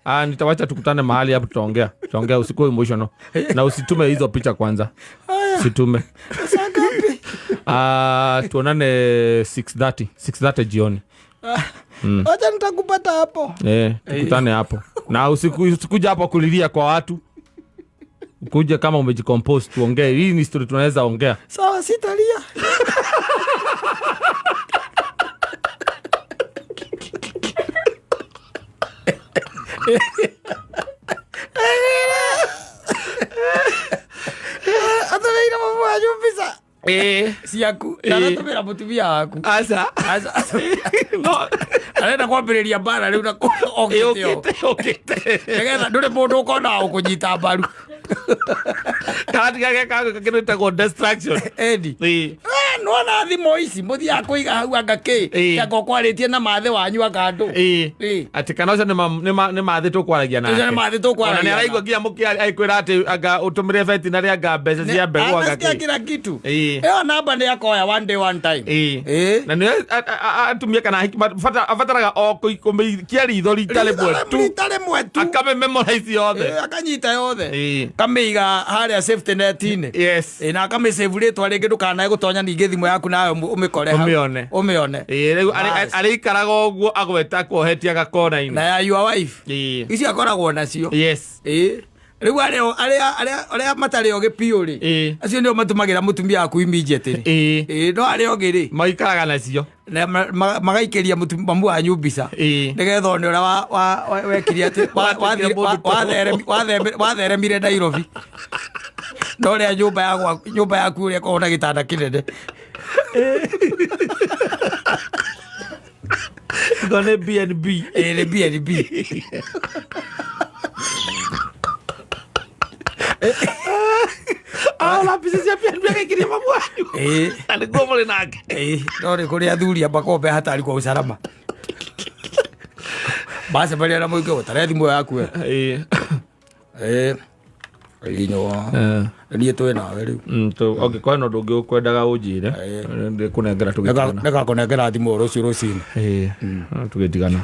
Ah, nitawacha tukutane mahali hapo, tutaongea, tutaongea. Usikuwe emotional na usitume hizo picha kwanza, usitume. Saa ngapi? Ah, tuonane 6:30, 6:30 jioni. Wacha nitakupata hapo. Eh, tukutane hapo na usikuja hapo kulilia kwa watu, kuja kama umejicompose, tuongee. Hii ni story tunaweza ongea. Sawa, sitalia. Atũmĩire mamu wanyu mbica ciaku na aratũmĩra mũtumia waku. Aca. Aca. No. Arenda kwambĩrĩria mbara rĩu na okĩte o. Ĩũkĩte, ũkĩte. Nĩgetha ndũrĩ mũndũ ũkona ũkũnyita mbaru. Karatigage kĩndũ gĩtagwo distraction. Edi. Ĩĩ. Nona thimũ ici mũthiaga kũiga hau anga kĩ anga ũkwarĩtie na mathe wanyu anga andũ. Ĩĩ. Atĩ kana ũcio nĩ mathĩ tũkwaragia nake. Ũcio nĩ mathĩ tũkwaragia Ona nĩ araigua nginya mũkĩaria aikwĩra atĩ anga ũtũmĩre betinarĩ anga mbeca cia mbegũ anga Anasikia kĩ. kila kitu. Ĩĩ. Ĩyo namba nĩ akoya one day, one time. Ĩĩ. Ĩĩ. Na nĩ atumia kana ahiki abataraga o kũmĩikia ritho rita rĩmwe tu. Rita rĩmwe tu. Akame memorize yothe. Ĩĩ, akanyita yothe. Ĩĩ. Kamĩiga harĩa safety net-inĩ. Yes. Ĩĩ, na akamĩsave rĩtwa rĩngĩ ndũkanae gũtonya ningĩ thimũ yaku nawe ũmĩkore hau. Ũmĩone. Ũmĩone. Ĩĩ, rĩu Bas. arĩikaraga ũguo agweta kuohetie gakona-inĩ. Na ya your wife. Ĩĩ. Icio akoragwo nacio. Yes. Ĩĩ. Rĩu arĩa matarĩ ogĩ piũ rĩ, acio nĩo matũmagĩra mũtumia waku immediately. Ĩĩ. Ĩĩ, no arĩa ogĩ rĩ, Maikaraga nacio. Na magaikĩria mamu wanyu mbica nĩgetha one ũrĩa wekire atĩ Watuĩkire mũndũ watheremire Nairobi na ũrĩa nyũmba ya gwaku, nyũmba yaku ũrĩa ĩkoragwo na gĩtanda kĩnene. Ĩko nĩ BNB. Ĩĩ, nĩ BNB. Ahũra mbica cia BNB agaikiria mamu wanyu. Ĩĩ. Na nĩguo mũrĩ nake. Ĩĩ, no nĩ kũrĩ athuri amba kombe hatari kwa usalama bacemania na mũingĩ ũtare thimũ yaku we. Ĩĩ. Ĩĩ. Inyo. Niĩ twĩ nawe rĩu. Ũngĩkorwo na ũndũ ũngĩ ũkwendaga ũnjĩre, ndĩkũnengera tũgĩtigana. Nĩngakũnengera thimũ rũciũ rũcinĩ. Ĩĩ, tũgĩtigana.